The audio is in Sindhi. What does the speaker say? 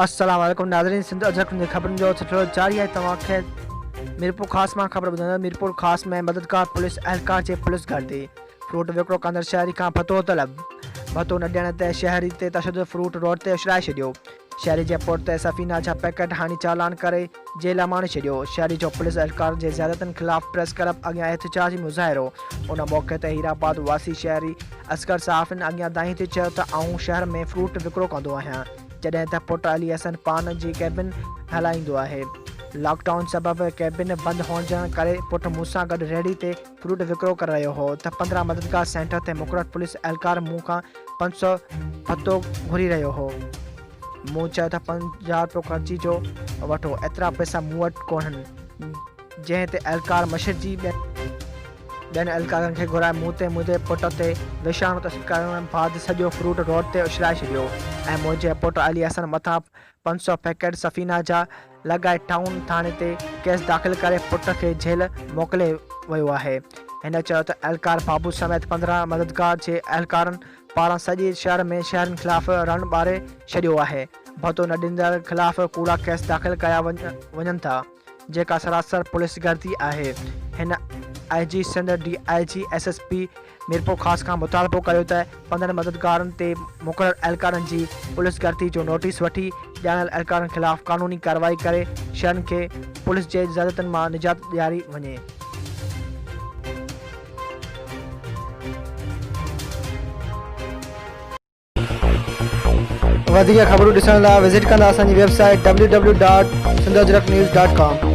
السلام عليڪم ناظرين سنڌ اجرڪ جي خبرن جو سلسلو جاري آهي توهان کي ميرپور خاص مان خبر ٻڌائيندو ميرپور خاص ۾ مددگار پوليس اهلڪار جي پوليس گردي فروٽ وڪرو ڪندڙ شهري کان ڀتو طلب ڀتو نه ڏيڻ تي شهري تي تشدد فروٽ روڊ تي اڇلائي ڇڏيو شهري جي پٽ تي سفينا جا پيڪيٽ هڻي چالان ڪري جيل اماڻي ڇڏيو شهري جو پوليس اهلڪارن جي زيادتين خلاف پريس ڪلب اڳيان احتجاجي مظاهرو ان موقعي تي هيرآباد واسي شهري اصغر صحافين اڳيان دانهين ٿي چيو ته آئون شهر ۾ فروٽ وڪرو ڪندو آهيان جڏهن ته پٽ علي حسن پان جي ڪيبن هلائيندو آهي. لاڪ ڊائون سبب ڪيبن بند هجڻ ڪري پٽ مون سان گڏ ريڙهي تي فروٽ وڪرو ڪري رهيو هو ته 15 مددگار سينٽر تي مقرر پوليس اهلڪار مون کان 500 ڀتو گهري رهيو هو. مون چيو ته 50 رپيو خرچي جو وٺو ايترا پئسا مون وٽ ڪونهن. جنهن تي اهلڪار مشرجي ٻين اهلڪارن کي گهرائي مون تي منهنجي پٽ تي وشاڻو تشدد ڪرڻ بعد سڄو فروٽ روڊ تي اڇلائي ڇڏيو ۽ منهنجي پٽ علي حسن مٿان 500 پيڪيٽ سفينا جا لڳائي ٽائون ٿاڻي تي ڪيس داخل ڪري پٽ کي جيل موڪلي ويو آهي. هن چيو ته اهلڪار بابو سميت 15 مددگار جي اهلڪارن پاران سڄي شهر ۾ شهرين خلاف رڻ ٻاري ڇڏيو آهي ڀتو نه ڏيندڙ خلاف ڪوڙا ڪيس داخل ڪيا وڃن ٿا. جيڪا سراسر پوليس گردي آهي. هن I G Sindh, D I G, S S P Mirpurkhas کان مطالبو ڪيو ته 15 مددگارن تي مقرر اهلڪارن جي پوليس گردي جو نوٽيس وٺي ڄاڻايل اهلڪارن خلاف قانوني ڪارروائي ڪري شهرين کي پوليس جي زيادتين مان نجات ڏياري وڃي. وڌيڪ خبرون ڏسڻ لاء وزٽ ڪندا اسان جي web site www.sindhajraknews.com.